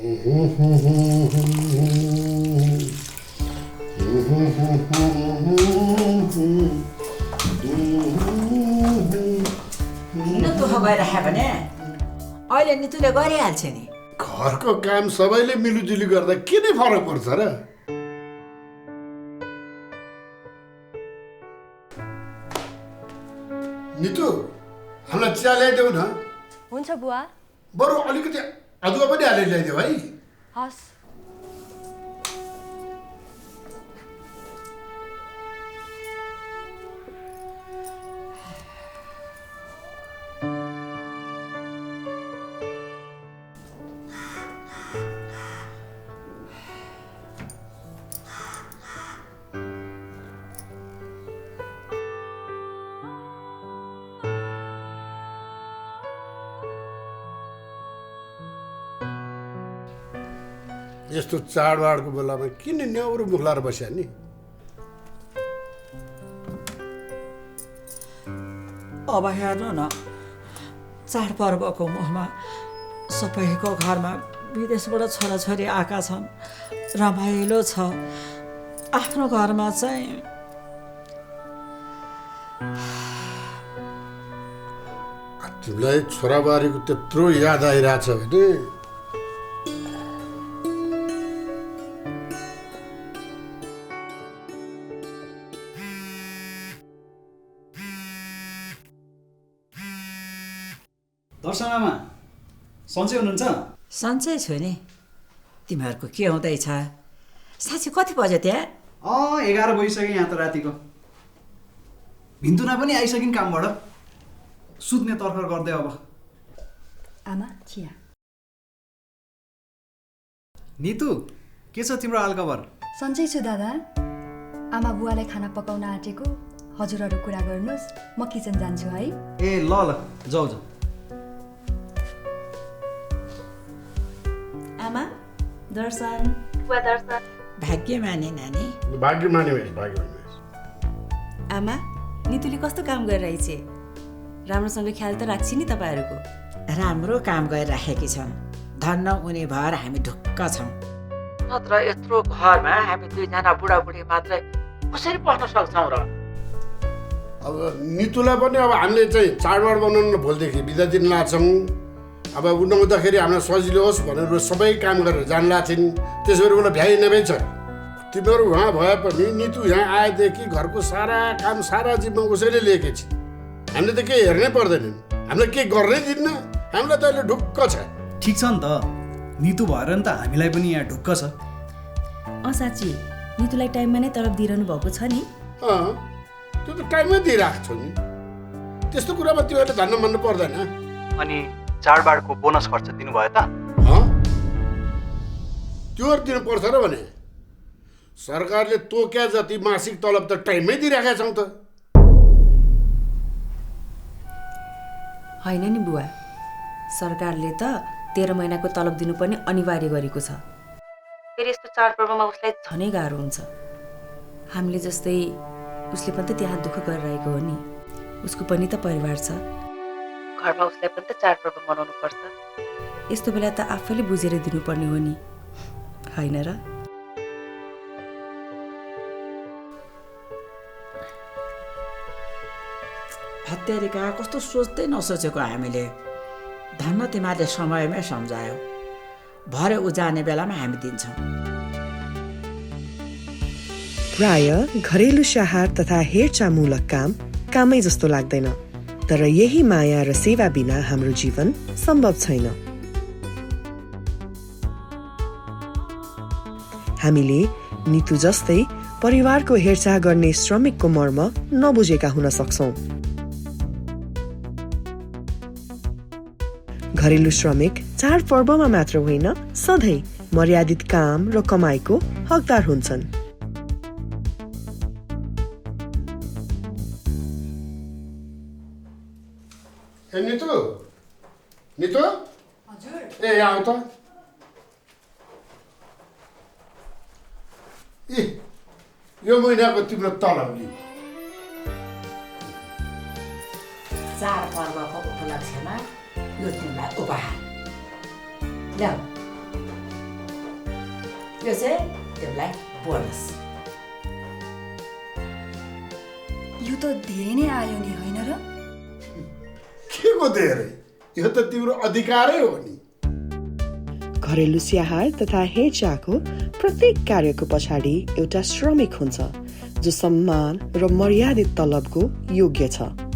दुःख गरिराख्यो भने अहिले नितुले गरिहाल्छ नि। घरको काम सबैले मिलिजुली गर्दा के नै फरक पर्छ र? नितु, हामीलाई चिया ल्याइदेऊ न। हुन्छ बुवा। बरु अलिकति अदुवा पनि हालेर ल्याइदेऊ है। हस्। यस्तो चाडबाडको बेलामा किन न्याउरो मुख लाएर बस्या नि? अब हेर्नु न, चाडपर्वको मुखमा सबैको घरमा विदेशबाट छोराछोरी आएका छन्, रमाइलो छ। आफ्नो घरमा चाहिँ तिमीलाई छोराबारीको त्यत्रो याद आइरहेछ भने दर्शनामा सन्चै हुनुहुन्छ? सन्चै छु नि। तिमीहरूको के हुँदैछ? साँच्ची कति बज्यो त्यहाँ? 11 बजिसक्यो यहाँ त रातिको। भिन्तुना पनि आइसकिन् कामबाट, सुत्ने तर्खर गर्दै। अब आमा चिया। नितु, के छ तिम्रो हालखबर? सन्चै छु दादा। आमा बुवालाई खाना पकाउन आँटेको, हजुरहरू कुरा गर्नुहोस्, म किचन जान्छु है। ए ल ल, जाऊ जाऊ। आमा, दर्शन। भाग्यमानी नानी। भाग्यमानी भएछ, भाग्यमानी भएछ। आमा, नितुले कस्तो काम गरिरहेछ? राम्रोसँग ख्याल त राख्छ नि तपाईँहरूको? राम्रो काम गरिराखेकी छन्। धन्न उनी भएर हामी ढुक्क छौँ। नत्र यत्रो घरमा हामी दुईजना बुढाबुढी मात्रै कसरी पस्न सक्छौँ र? अब नितुलाई पनि अब हामीले चाहिँ चाडबाड बनाउन भोलिदेखि बिदा दिन लाग्छौँ। अब उठाउँदाखेरि हामीलाई सजिलो होस् भनेर सबै काम गरेर जान लाग्छन्। त्यसो गरी उसलाई भ्याइ नभ्याइ छ। तिमीहरू उहाँ भए पनि नितु यहाँ आएदेखि घरको सारा काम, सारा जिम्मा उसैले लिएकै छ। हामीले त केही हेर्नै पर्दैन, हामीलाई केही गर्नै दिन्न। हामीलाई त अहिले ढुक्क छ। ठिक छ नि त, नितु भएर नि त हामीलाई पनि यहाँ ढुक्क छ। साँच्ची नितुलाई टाइममा नै तलब दिइरहनु भएको छ नि? त्यो त टाइममै दिइरहेको छु नि। त्यस्तो कुरामा तिमीहरूले धन्न मान्नु पर्दैन। अनि चाडबाडको बोनस खर्च दिनुभयो त? त्योहरू दिनु पर्छ र भने सरकारले तोक्या जति मासिक तलब त टाइममै दिइराखेका छौँ त। होइन नि बुवा, सरकारले त 13 महिनाको तलब दिनुपर्ने अनिवार्य गरेको छ। फेरि यस्तो चाडपर्वमा उसलाई झनै गाह्रो हुन्छ। हामीले जस्तै उसले पनि त त्यहाँ दुःख गरिरहेको हो नि। उसको पनि त परिवार छ, घरमा उसलाई पनि त चाडपर्व मनाउनु पर्छ। यस्तो बेला त आफैले बुझेर दिनुपर्ने हो नि, होइन र? हत्यारिका कस्तो सोच्दै नसोचेको हामीले। धन्न तिमीहरूले समयमै सम्झायो। भरे ऊ जाने बेलामा हामी दिन्छौँ। प्राय घरेलु स्याहार तथा हेरचाहमूलक काम कामै जस्तो लाग्दैन, तर यही माया र सेवा बिना हाम्रो जीवन सम्भव छैन। हामीले नितु जस्तै परिवारको हेरचाह गर्ने श्रमिकको मर्म नबुझेका हुन सक्छौं। घरेलु श्रमिक चाडपर्वमा मात्र होइन, सधैँ मर्यादित काम र कमाइको हकदार हुन्छन्। नितु, नितु, हजुर, ए आऊ त। यो महिनाको तिम्रो तलब नि। चाडपर्वको उपलक्ष्यमा यो तिमीलाई उपहार ल्याऊ। यो चाहिँ तिमीलाई बोनस। यो त धेरै नै आयो नि होइन र? के को धेरै? यो त तिम्रो अधिकारै हो नि। घरेलु स्याहार तथा हेरचाहको प्रत्येक कार्यको पछाडि एउटा श्रमिक हुन्छ जो सम्मान र मर्यादित तलबको योग्य छ।